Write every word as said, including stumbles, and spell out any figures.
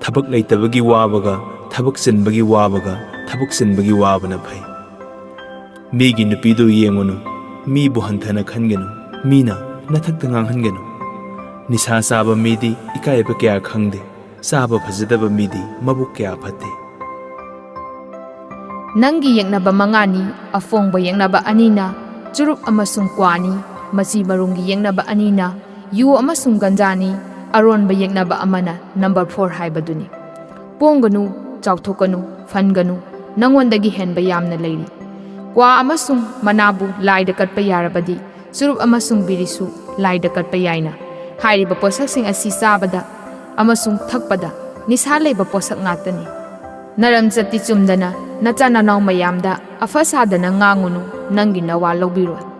ꯊꯕꯛ ꯂꯩꯇꯕꯒꯤ ꯋꯥꯕꯒ ꯊꯕꯛ ꯆꯤꯟꯕꯒꯤ ꯋꯥꯕꯒ ꯊꯕꯛ ꯆꯤꯟꯕꯒꯤ ꯋꯥꯕꯅ ꯐꯩ꯫ ꯃꯤꯒꯤ ꯅꯨꯄꯤꯗꯨ ꯌꯦꯡꯉꯨꯅꯨ, ꯃꯤꯕꯨ ꯍꯟꯊꯅ ꯈꯟꯒꯅꯨ, ꯃꯤꯅ ꯅꯊꯛꯇ ꯉꯥꯡꯍꯟꯒꯅꯨ꯫ ꯅꯤꯁꯥ ꯆꯥꯕ ꯃꯤꯗꯤ ꯏꯀꯥꯏꯕ ꯀꯌꯥ ꯈꯪꯗꯦ, ꯆꯥꯕ ꯐꯖꯗꯕ ꯃꯤꯗꯤ ꯃꯕꯨꯛ ꯀꯌꯥ ꯐꯠꯇꯦ꯫ ꯅꯪꯒꯤ ꯌꯦꯛꯅꯕ ꯃꯉꯥꯅꯤ, ꯑꯐꯣꯡꯕ ꯌꯦꯛꯅꯕ ꯑꯅꯤꯅ ꯆꯨꯔꯨꯞ ꯑꯃꯁꯨꯡ ꯀ꯭ꯋꯥꯅꯤ, ꯃꯆꯤ ꯃꯔꯨꯝꯒꯤ ꯌꯦꯛꯅꯕ ꯑꯅꯤꯅ ꯌꯨ ꯑꯃꯁꯨꯡ ꯒꯟꯖꯥꯅꯤ, ꯑꯔꯣꯟꯕ ꯌꯦꯛꯅꯕ ꯑꯃꯅ ꯅꯝꯕꯔ ꯐꯣꯔ ꯍꯥꯏꯕꯗꯨꯅꯤ꯫ ꯄꯣꯡꯒꯅꯨ, ꯆꯥꯎꯊꯣꯛꯀꯅꯨ, ꯐꯟꯒꯅꯨ, ꯅꯪꯉꯣꯟꯗꯒꯤ ꯍꯦꯟꯕ ꯌꯥꯝꯅ ꯂꯩꯔꯤ꯫ ꯀ꯭ꯋꯥ ꯑꯃꯁꯨꯡ ꯃꯅꯥꯕꯨ ꯂꯥꯏꯗ ꯀꯠꯄ ꯌꯥꯔꯕꯗꯤ, ꯆꯨꯔꯨꯞ ꯑꯃꯁꯨꯡ ꯕꯤꯔꯤꯁꯨ ꯂꯥꯏꯗ ꯀꯠꯄ ꯌꯥꯏꯅ꯫ ꯍꯥꯏꯔꯤꯕ ꯄꯣꯠꯁꯛꯁꯤꯡ ꯑꯁꯤ ꯆꯥꯕꯗ ꯑꯃꯁꯨꯡ ꯊꯛꯄꯗ ꯅꯤꯁꯥ ꯂꯩꯕ ꯄꯣꯠꯁꯛ ꯉꯥꯛꯇꯅꯤ꯫ ꯅꯔꯝ ꯆꯠꯇꯤ ꯆꯨꯝꯗꯅ ꯅꯆꯥ ꯅꯅꯥꯎ ꯃꯌꯥꯝꯗ ꯑꯐ ꯁꯥꯗꯅ ꯉꯥꯡꯉꯨꯅꯨ, ꯅꯪꯒꯤ ꯅꯋꯥ ꯂꯧꯕꯤꯔꯣꯏ꯫